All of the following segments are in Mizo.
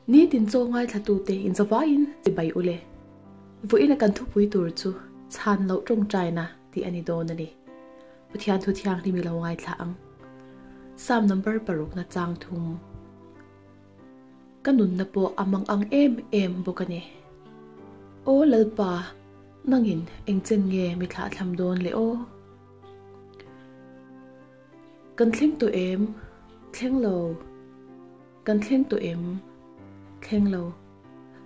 Nitin chaw ngaithlatute inzavaiin chibai ule. Vawiina kan thupui tur chu chhan loh tawngtaina tih a ni dawn a ni. Pathian thu thianghlim i lo ngaithla ang. Psalm number parukna chang thum. Ka nunna pawh a mang ang em em bawk a ni. Aw Lalpa, nangin engchen nge mi thlahthlam dawn le aw? Kan thleng tawh em? Thleng lo. Kan thleng tawh em? Thleng lo.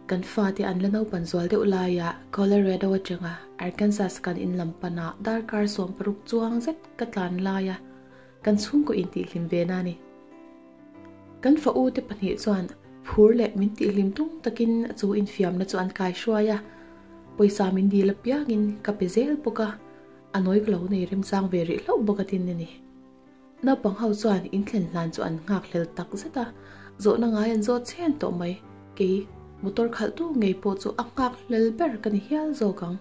Kan fate an la naupan zual deuh laia Colorado atanga Arkansas kan in lam pana darkar 16 chuang zet ka tlan laia kan chhungkaw intihhlim ve na ni. Kan fa u te pahnih chuan phur leh min tihhlim tum takin chu infiamna chu an kai hruai a, pawisa min dil apiangin ka pe zel bawk a, a nawi ka lo nei remchang ve rih hlauh bawk atin a ni. Naupang ho chuan inthlen hlan chu an nghak hlel tak zet a, zawhna ngai an zawt chhen tawh mai. Kei, motor khalhtu ngei pawh chu a nghak hlel ber ka ni hial zawk ang.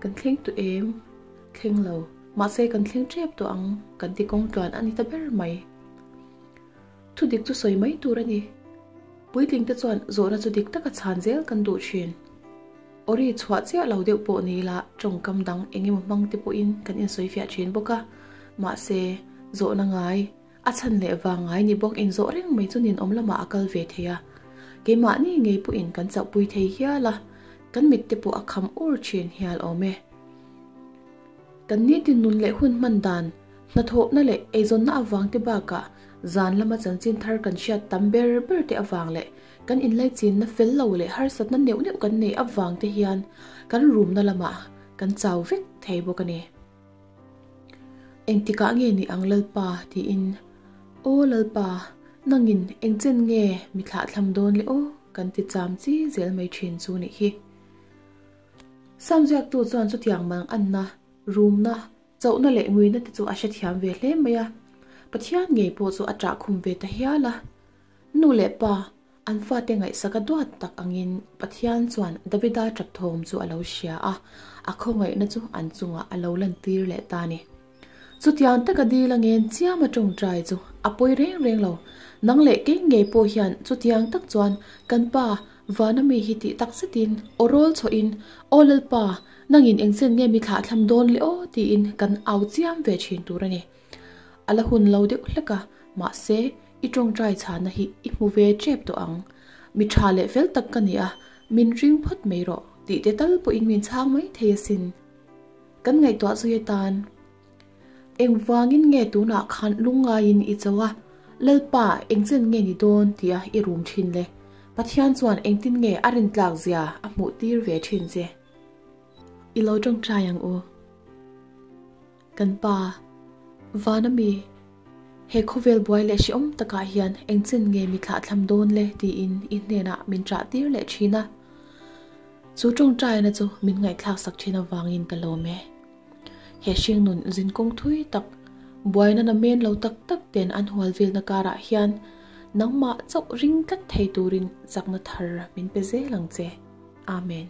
Kan thleng tawh em? Thleng lo. Mahse kan thleng tep tawh ang kan ti kawng tluan a ni ta ber mai. Thu dik chu sawi mai tur a ni. Puitling te chuan zawhna chu dik taka chhan zel kan duh thin. Awri chhuah chiah lo deuh pawh ni ila tawngkam dang eng emaw hmang te pawhin kan insawi fiah thin bawk a. Mahse, zawhna ngai, a chhan leh vang ngai ni bawk inzawh reng mai chu ninawm lamah a kal ve thei a. Keimahni ngei pawhin kan chauhpui thei hial a, kan mit te pawh a kham ur thin hial awm e. Kan nitin nun leh hun hman dan, hnathawhna leh eizawnna avang te bakah zan lama chanchin thar kan hriat tam ber ber te avang leh kan inlaichinna fel lo leh harsatna neuh neuh kan neih avang te hian kan rumna lamah kan chau vek thei bawk a ni. Engtikah nge ni ang Lalpa? tiin, Aw Lalpa, nangin engchen nge mi thlahthlam dawn le aw? kan ti cham chi zel mai thin chu nih hi. Sam ziaktu chuan chutiang mang anna, rumna, chauhna leh nguina te chu a hrethiam ve hle mai a. Pathian ngei pawh chu a ṭahkhum ve ta hial a. Nu leh pa, an fate ngaihsak a duat tak angin Pathian chuan Davida ṭap thawm chu a lo hria a, a khawngaihna chu an chungah a lo lantir leh ta a ni. Chutiang taka dil a ngen chiam a ṭawngṭai chu a pawi reng reng lo. Nang leh kei ngei pawh hian chutiang tak chuan kan pa Vana mi hi tih tak zetin aw rawl chhuahin, Aw Lalpa, nangin engchen nge mi thlahthlam dawn le aw? tiin kan au chiam ve thin tur a ni. A la hun lo deuh hlek a, mahse, i tawngtai chhana hi i hmu ve tep tawh ang. Mi tha leh fel tak ka ni a, min ring phawt mai rawh tih te tal pawhin min chhang mai thei asin. Kan ngaihtuah zui atan Engvangin nge tunah khan lungngaiin i cho a, Lalpa engchen nge ni dawn tia i rum thin le? Pathian chuan engtin nge a rintlak zia a hmuh tir ve thin che? I lo tawngtai ang u. Kan pa, Vana mi, he khawvel buai leh hrehawm takah hian engchen nge mi thlahthlam dawn le tiin i hnenah min ṭah tir leh thin a. Chu tawngtaina chu min ngaihthlak sak thin avangin ka lawm e. He hringnun zinkawng thui tak, buaina na men lo tak tak ten an hual velna karah hian nangmah chauh ring tlat thei turin chakna thar min pe zel ang che. Amen.